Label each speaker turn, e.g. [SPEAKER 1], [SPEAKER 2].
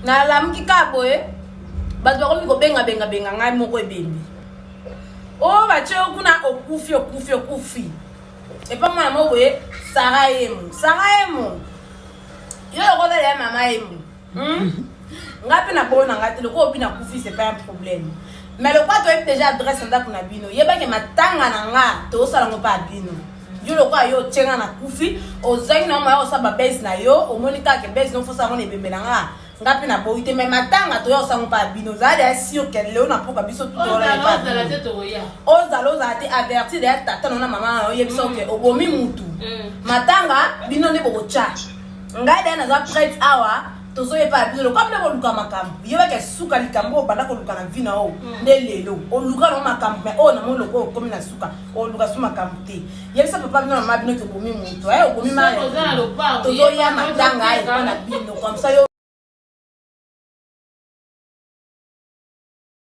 [SPEAKER 1] Nalamuki kaka boye, bato bakomi kobengabengabenga ngai moko ebembe. Oyo oh, batie yo kuna okufi okufi okufi. Epa mwana moko boye Sara Yemo. Sara Yemo. Yo lokola ya mama Yemo. Hmm? Ngai mpe naboyo na ngai te lokola obi nakufi c'est pas un problème. Mais lokola toyebi déjà adresse ya ndako na bino, yebaki matanga na nga tozosala yango mpe ya bino. Yo lokola yo otie nga nakufi, ozangi na yo moya kosala babase na yo, omoni kaka ke base no fosala yango na ebembe na nga. Nga mpe naboyi te, mais matanga toya kosala yango mpe ya bino. Zala deja sûr ke lelo na mpoka biso
[SPEAKER 2] ozala te tokoya.
[SPEAKER 1] Ozala ozala te avertir deja tata na yo na mama na yo, yebisa ke obomi mutu. Matanga bino nde bokotya. Ngai deja naza prête awa tozoyepa ya bino lokola bino boluka makambo yebaka suka likambo oyo obanda koluka na vie na oyo mm. nde lelo oluka nango makambo me oyo namoni lokola okomi na suka oluka su makambo te yebisa papa bino mama bino ke obomi moto aye obomi ma tozoya matanga epa na bino comme ça yo.